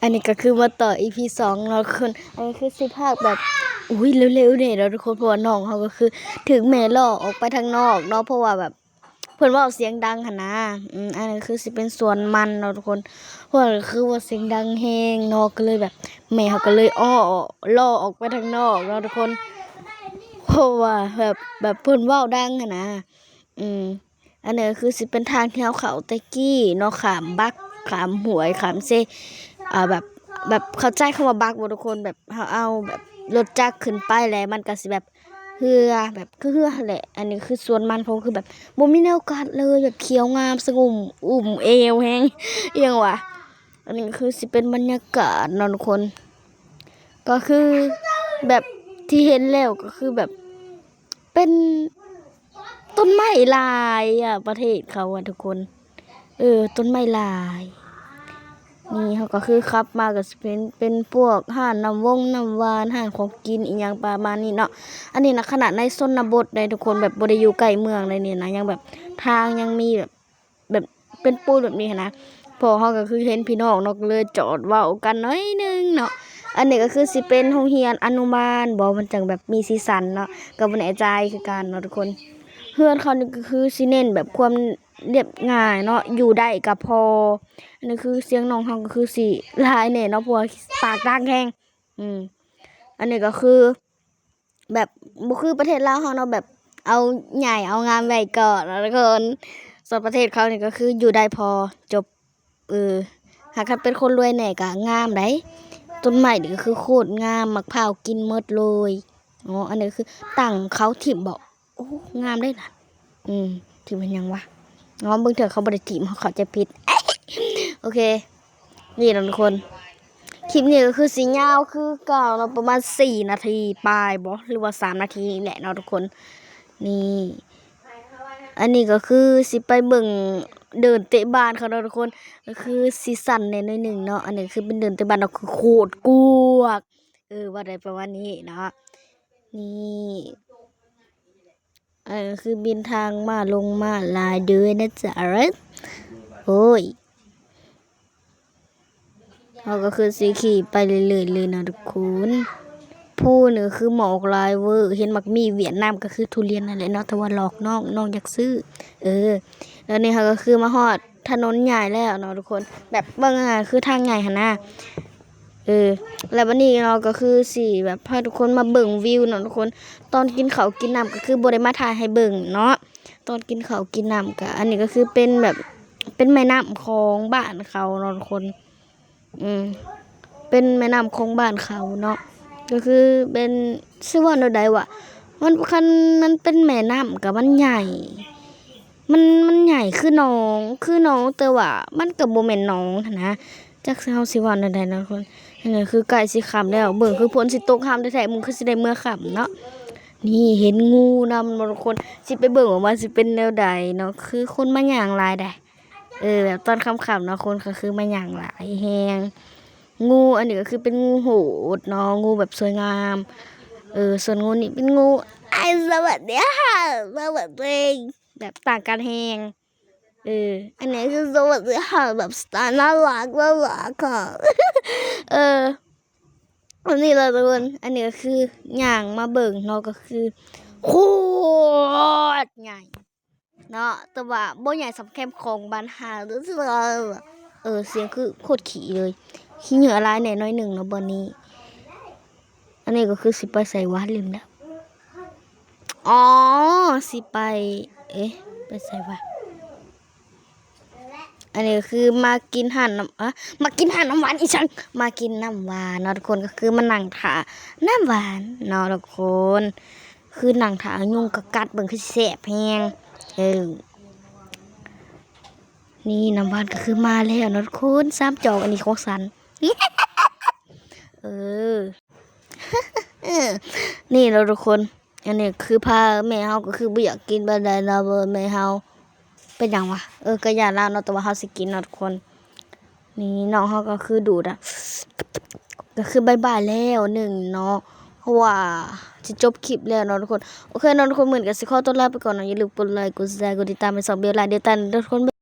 ອັນນີ້ກໍຄືມາຕໍ່ ອີພີສອງເນາະທຸກຄົນ. ອັນນີ້ຄືຊິພາກແບບ ອຸ້ຍ ເລັວໆນີ້ເນາະທຸກຄົນ ເພາະວ່ານ້ອງເຮົາກໍຄືຖືກແມ່ລໍ້ອອກໄປທາງນອກເນາະ ເພາະວ່າແບບເພິ່ນເວົ້າສຽງດັງຫັ້ນນາ. ອືມ ອັນນີ້ຄືຊິເປັນສວນມັນເນາະທຸກຄົນ ເພິ່ນກໍຄືເວົ້າສຽງດັງແຮງເນາະ ກໍເລີຍແບບແມ່ເຮົາກໍເລີຍອ້ອ ລໍ້ອອກໄປທາງນອກເນາະທຸກຄົນ ເພາະວ່າແບບ ແບບເພິ່ນເວົ້າດັງຫັ້ນນາ. ອືມ ອັນນີ້ກໍຄືຊິເປັນທາງທີ່ເຮົາເຂົ້າແຕ່ກີ້ເນາະ ຂ້າມບັກ ຂ້າມຫ້ວຍ ຂ້າມເຊ ອ່າ ແບບ ແບບເຂົ້າໃຈຄຳວ່າບັກບໍ່ທຸກຄົນ? ແບບເຮົາເອົາແບບລົດຈັກຂຶ້ນໄປແລ້ວມັນກໍຊິແບບເຮືອ ແບບຄືເຮືອຫັ້ນແຫຼະ. ອັນນີ້ຄືສວນມັນເຂົາ ຄືແບບບໍ່ມີແນວກັດເລີຍ ແບບຂຽວງາມສະຫງຸ່ມອຸ້ມເອວແຮງ ອີຫຍັງຫວາ. ອັນນີ້ກໍຄືຊິເປັນບັນຍາກາດເນາະທຸກຄົນ ກໍຄືແບບທີ່ເຫັນແລ້ວກໍຄືແບບ ເປັນຕົ້ນໄມ້ຫຼາຍອະ ປະເທດເຂົາອະທຸກຄົນ. ເອີ ຕົ້ນໄມ້ຫຼາຍ. ນີ້ເຮົາກໍຄືຂັບມາກໍຊິເປັນ ເປັນພວກຮ້ານນ້ຳວົງນ້ຳຫວານ ຮ້ານຂອງກິນອີ່ຫຍັງປະມານນີ້ເນາະ. ອັນນີ້ນະ ຂະໜາດໃນຊົນນະບົດໃດ໋ທຸກຄົນ ແບບບໍ່ໄດ້ຢູ່ໃກ້ເມືອງໃດ໋ນີ້ນະ ຍັງແບບທາງຍັງມີແບບ ແບບເປັນປູນແບບນີ້ຫັ້ນນະ. ພໍ່ເຮົາກໍຄືເຫັນພີ່ນ້ອງເນາະ ກໍເລີຍຈອດເວົ້າກັນໜ້ອຍໜຶ່ງເນາະ. ອັນນີ້ກໍຄືຊິເປັນໂຮງຮຽນອະນຸບານບໍ ມັນຈັ່ງແບບມີສີສັນເນາະ ກໍບໍ່ແນ່ໃຈຄືກັນເນາະທຸກຄົນ. ເຮືອນເຂົານີ້ກໍຄືຊິເນັ້ນແບບຄວາມລຽບງ່າຍເນາະ ຢູ່ໄດ້ກໍພໍ. ອັນນີ້ຄືສຽງນ້ອງເຮົາກໍຄືຊິຫຼາຍແດ່ເນາະ ເພາະວ່າປາກດັງແຮງ. ອືມ ອັນນີ້ກໍຄື ແບບບໍ່ຄືປະເທດລາວເຮົາເນາະ ແບບເອົາໃຫຍ່ເອົາງາມໄວ້ກ່ອນເນາະທຸກຄົນ. ສ່ວນປະເທດເຂົານີ້ກໍຄືຢູ່ໄດ້ພໍຈົບ. ເອີ ຫາກຄັນເປັນຄົນລວຍແດ່ກໍງາມໃດ໋ ຕົ້ນໄມ້ນີ້ກໍຄືໂຄດງາມ ໝາກພ້າວກິນໝົດເລີຍເນາະ. ອັນນີ້ຄືຕັ້ງເຂົາຖິ້ມບໍ? ໂອ້ ງາມເດ້ນະ. ອືມ ຖິ້ມເຮັດຫຍັງວະ? ອໍ ບາງເທື່ອເຂົາບໍ່ໄດ້ຖິ້ມ ເຮົາເຂົ້າໃຈຜິດ. ໂອເຄ ນີ້ເນາະທຸກຄົນ ຄລິບນີ້ກໍຄືຊິຍາວຄືເກົ່າເນາະ ປະມານສີ່ນາທີປາຍບໍ ຫຼືວ່າສາມນາທີນີ້ແຫຼະເນາະທຸກຄົນ. ນີ້ ອັນນີ້ກໍຄືຊິໄປເບິ່ງເດີ່ນເຕະບານເຂົາເນາະທຸກຄົນ ກໍຄືຊິສັ້ນແດ່ໜ້ອຍໜຶ່ງເນາະ. ອັນນີ້ຄືເປັນເດີ່ນເຕະບານເນາະ ຄືໂຄດກວ້າງ ເອີ ວ່າໄດ້ປະມານນີ້ເນາະ. ນີ້ ເອີ ຄືບິນທາງມ້າລົງມ້າລາຍເດີນະຈະ. ໂອ້ຍ ເຮົາກໍຄືຊິຂີ່ໄປເລື້ອຍໆເລີຍເນາະທຸກຄົນ. ພູນີ້ຄືໝອກຫຼາຍເວີ້ ເຫັນໝາກໝີ້ຫວຽດນາມ ກໍຄືທຸລຽນນັ້ນແຫຼະເນາະ ແຕ່ວ່າຫຼອກນ້ອງ ນ້ອງຢາກຊື້. ເອີ ແລ້ວນີ້ເຮົາກໍຄືມາຮອດຖະໜົນໃຫຍ່ແລ້ວເນາະທຸກຄົນ ແບບເບິ່ງຫັ້ນນະ ຄືທາງໃຫຍ່ຫັ້ນນະ. ເອີ ແລ້ວບັດນີ້ເນາະ ກໍຄືຊິແບບພາທຸກຄົນມາເບິ່ງວິວເນາະທຸກຄົນ. ຕອນກິນເຂົ້າກິນນ້ຳກໍຄືບໍ່ໄດ້ມາຖ່າຍໃຫ້ເບິ່ງເນາະ ຕອນກິນເຂົ້າກິນນ້ຳ. ກໍອັນນີ້ກໍຄືເປັນແບບ ເປັນແມ່ນ້ຳຂອງບ້ານເຂົາເນາະທຸກຄົນ. ອືມ ເປັນແມ່ນ້ຳຂອງບ້ານເຂົາເນາະ ກໍຄືເປັນ ຊິເວົ້າແນວໃດວະ ມັນ ຄັນມັນເປັນແມ່ນ້ຳກໍມັນໃຫຍ່ ມັນ ມັນໃຫຍ່ຄືໜອງ ຄືໜອງ ແຕ່ວ່າມັນກໍບໍ່ແມ່ນໜອງຫັ້ນນະ. ຈັກຊິ ເຮົາຊິເວົ້າແນວໃດເນາະທຸກຄົນ. ອັນນີ້ຄືໃກ້ຊິຄ່ຳແລ້ວ ເບິ່ງຄືຝົນຊິຕົກຫ້າມແທ້ໆ ມັນຄືຊິໄດ້ເມືອຄ່ຳເນາະ. ນີ້ເຫັນງູນຳເນາະທຸກຄົນ ຊິໄປເບິ່ງວ່າມັນຊິເປັນແນວໃດເນາະ ຄືຄົນມາຍ່າງຫຼາຍໃດ໋. ເອີ ແບບຕອນຄ່ຳໆເນາະ ຄົນກໍຄືມາຍ່າງຫຼາຍແຮງ. ງູ ອັນນີ້ກໍຄືເປັນງູໂຫດເນາະ ງູແບບສວຍງາມ. ເອີ ສ່ວນງູນີ້ເປັນງູ ອ້າຍ ສະຫວັດດີຄ່ະ ສະຫວັດດີ ແບບຕ່າງກັນແຮງ. ເອີ ອັນນີ້ຄືສະຫວັດດີຄ່ະ ແບບສະໄຕລ໌ໜ້າລັກ ໜ້າລັກຄ່ະ. ເອີ ອັນນີ້ລະທຸກຄົນ ອັນນີ້ກໍຄືຍ່າງມາເບິ່ງເນາະ ກໍຄືໂຄດໃຫຍ່ ເນາະ ແຕ່ວ່າບໍ່ໃຫຍ່ສ່ຳແຄມຂອງບ້ານເຮົາເດີ. ເອີ ສຽງຄືໂຄດຂີ້ເລີຍ ຂີ້ເຫຍື້ອຫຼາຍແດ່ໜ້ອຍໜຶ່ງເນາະບ່ອນນີ້. ອັນນີ້ກໍຄືຊິໄປໃສວະ ລືມແລ້ວ. ອໍ ຊິໄປ ເອະ ໄປໃສວະ? ອັນນີ້ກໍຄືມາກິນຮ້ານນ້ຳ ອະ ມາກິນຮ້ານນ້ຳຫວານອີ່ຫຍັງ ມາກິນນ້ຳຫວານເນາະທຸກຄົນ ກໍຄືມານັ່ງຖ້ານ້ຳຫວານເນາະທຸກຄົນ. ຄືນັ່ງຖ້າຍຸງກໍກັດເບິ່ງ ຄືຊິແຊບແຮງ. ເອີ ນີ້ນ້ຳຫວານກໍຄືມາແລ້ວເນາະທຸກຄົນ ສາມຈອກ ອັນນີ້ຂອງສັນ. ເອີ ນີ້ເນາະທຸກຄົນ ອັນນີ້ຄືພາແມ່ເຮົາກໍຄືບໍ່ຢາກກິນປານໃດເນາະ ແມ່ເຮົາ ເປັນຫຍັງວະ? ເອີ ກໍຢ້ານລາວເນາະ ແຕ່ວ່າເຮົາຊິກິນເນາະທຸກຄົນ. ນີ້ນ້ອງເຮົາກໍຄືດູດອະ ກໍຄືບາຍບາຍແລ້ວໜຶ່ງເນາະ ເພາະວ່າຊິຈົບຄລິບແລ້ວເນາະທຸກຄົນ. ໂອເຄເນາະທຸກຄົນ ມື້ນີ້ກໍຊິຂໍຕົວລາໄປກ່ອນເນາະ ຢ່າລືມກົດໄລ ກົດແຊ ກົດຕິດຕາມໃຫ້ຊ່ອງເບວລາເດວຕັນເດີທຸກຄົນ.